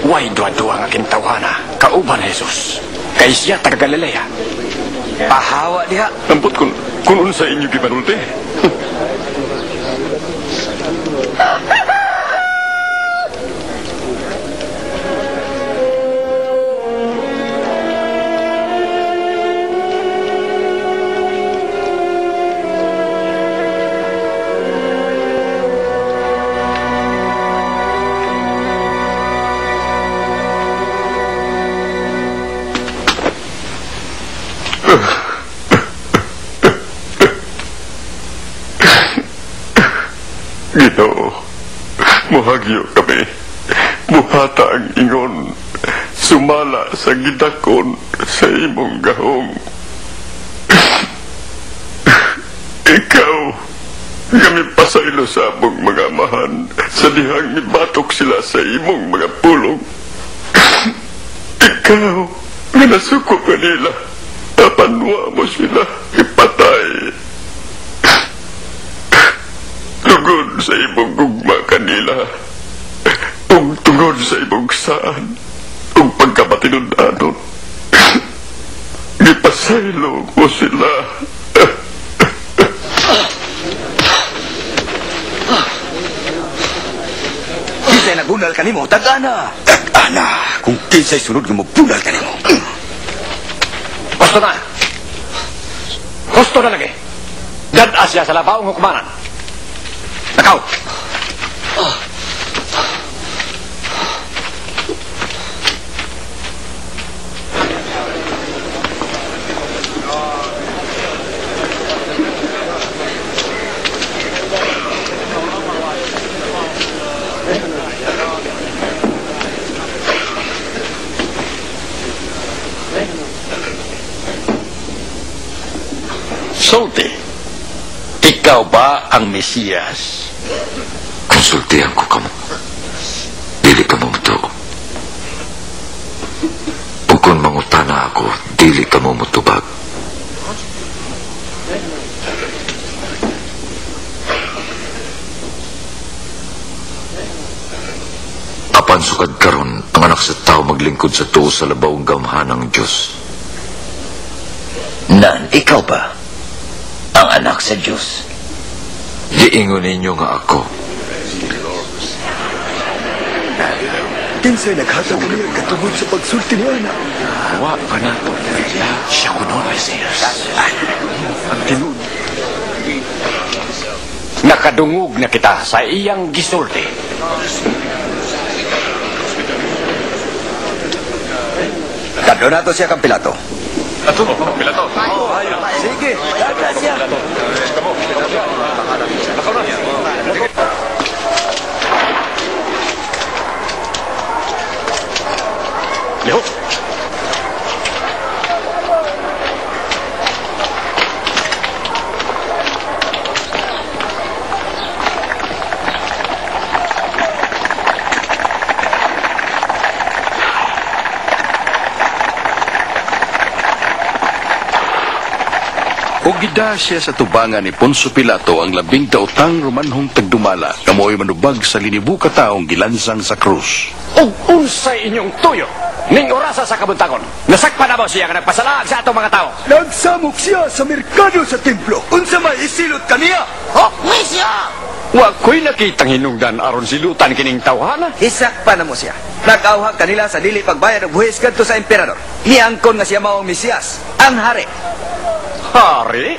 Way duwa-duwa nga kintawhana, kauban ni Jesus. Kay siya taga Galilea. Pahawa diha. Ambot kun unsa inyo gipanulti. Ginoo, muhagyo kami. Buhata ang ingon, sumala sa gidakon sa imong gahom. Ikaw, kami pasaylo sa among mga amahan, sa dihang mibatok sila sa imong mga pulong. Ikaw, nga nasuko kanila, tapanwa mo sila, ipatay. Tungod sa imong gugma kanila, ug tungod sa imong saan, ug pagkamatinud-anon, gipasaylo mo sila. Kinsay nagbunal kanimo, tag-ana. Tag-ana, kung kinsay sunod nga mogbunal kanimo. Gusto na. Gusto na lagi. Dad-a siya sa labaong hukmanan. Nakaw! Sulti, ikaw ba ang Mesiyas? Konsultihan ko kamo. Dili ka mo mutuo. Ug kung mangutana ako, dili ka mo mutubag. Apan sukad karon ang anak sa tao maglingkod sa tuo sa labawng gamhanang Dios. Nan, ikaw ba ang anak sa Dios? Giingon ninyo nga ako. Kinsay naghatag niya katungod sa pagsulti ni Ana. Wa pa na to. Siya kuno, Mesiyas. Ang tinuod. Nakadungog na kita sa iyang gisulti. Kadto nato siya kang Pilato. Ato, Pilato. Sige, dada siya. Lihok. Ug gida siya sa tubangan ni Poncio Pilato ang labing daotang Romanhong tagdumala nga mao'y manubag sa linibo ka taong gilansang sa krus. Ug unsay inyong tuyo ning orasa sa kabuntagon? Nasakpan na ba siya nga nagpasalaag sa atong mga tao? Nagsamok siya sa merkado sa templo. Unsa may isilot kaniya? Hokmi siya! Wa ko'y nakitang hinungdan aron silutan kining tawhana. Isakpan na mo siya. Nag-awhag kanila sa dili pagbayad og buhis kadto sa emperador. Niangkon nga siya mao ang Mesiyas, ang hari. Hari?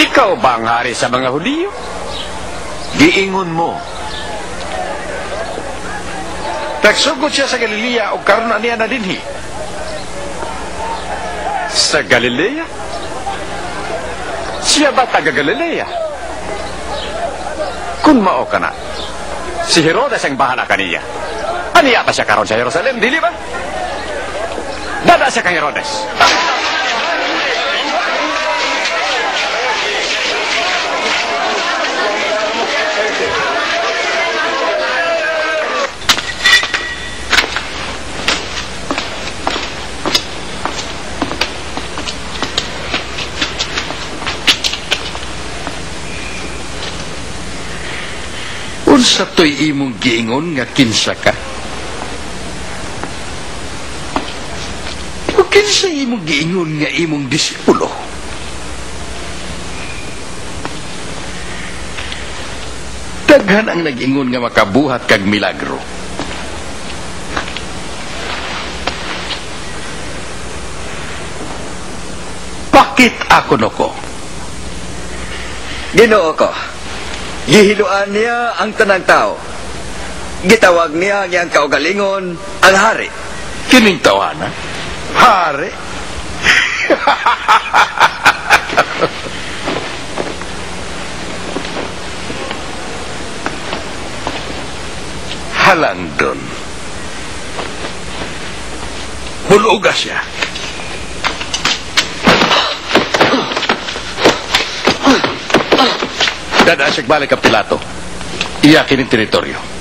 Ikaw ba ang hari sa mga Hudiyo? Giingon mo. Nagsugod siya sa Galilea o karon aniya na dinhi. Sa Galilea? Siya ba taga Galilea? Kung mao ka na, si Herodes ang bahala kaniya. Aniya pa siya karon sa Jerusalem, dili ba? Dada siya kang Herodes. Unsa to'y imong giingon nga kinsa ka? O kinsa imong giingon nga imong disipulo? Daghan ang nag-ingon nga makabuhat kag milagro. Bakit ako no ko? Ginoo ko, gihiluan niya ang tanang tao. Gitawag niya ang iyang kaugalingon, ang hari. Kining tawana? Hari? Halang doon. Buluga siya. Dada siya balik ka Pilato. Iya kining teritoryo.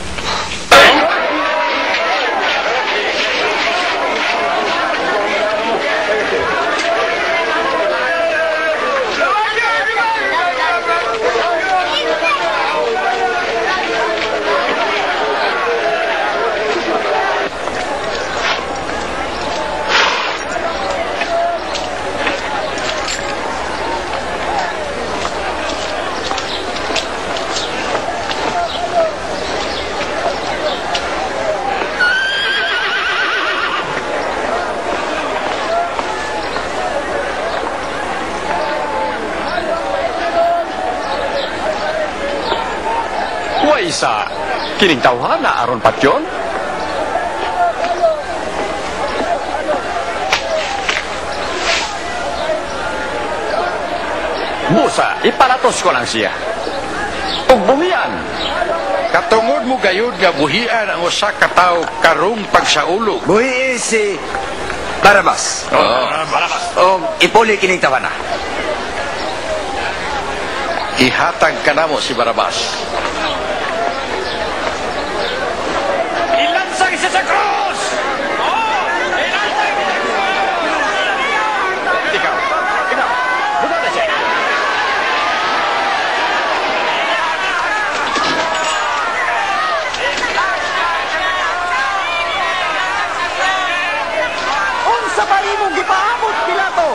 Sa kining tawhana aron patyon? Busa, ipalatos ko lang siya. Ug buhian. Katungod mo gayud nga buhian ang usa ka tawo karong pagsaulog. Buhi si Barabas. Oh. Barabas. Og ipuli kining tawhana. Ihatag kanamo si Barabas. Ilansang siya sa krus! Oh! Ilansang siya sa krus! Ikaw, ikaw, buta na siya. Unsa pa imong gipaabot, Pilato?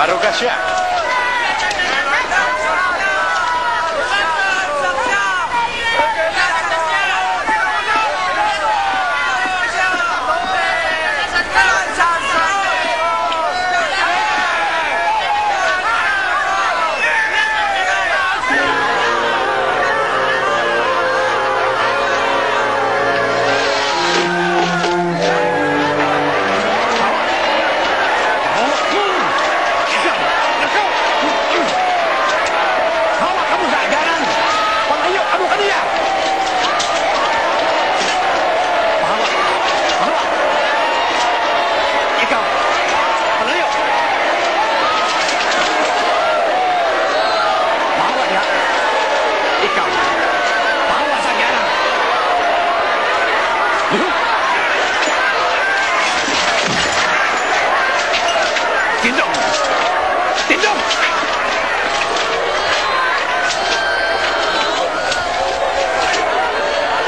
Baruga siya.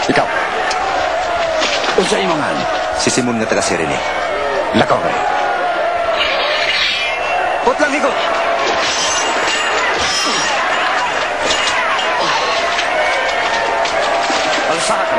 Ikaw. Unsa imong ngan? Si Simon nga taga Sirene. Lakaw kay. Putlang higot. Alsa ka.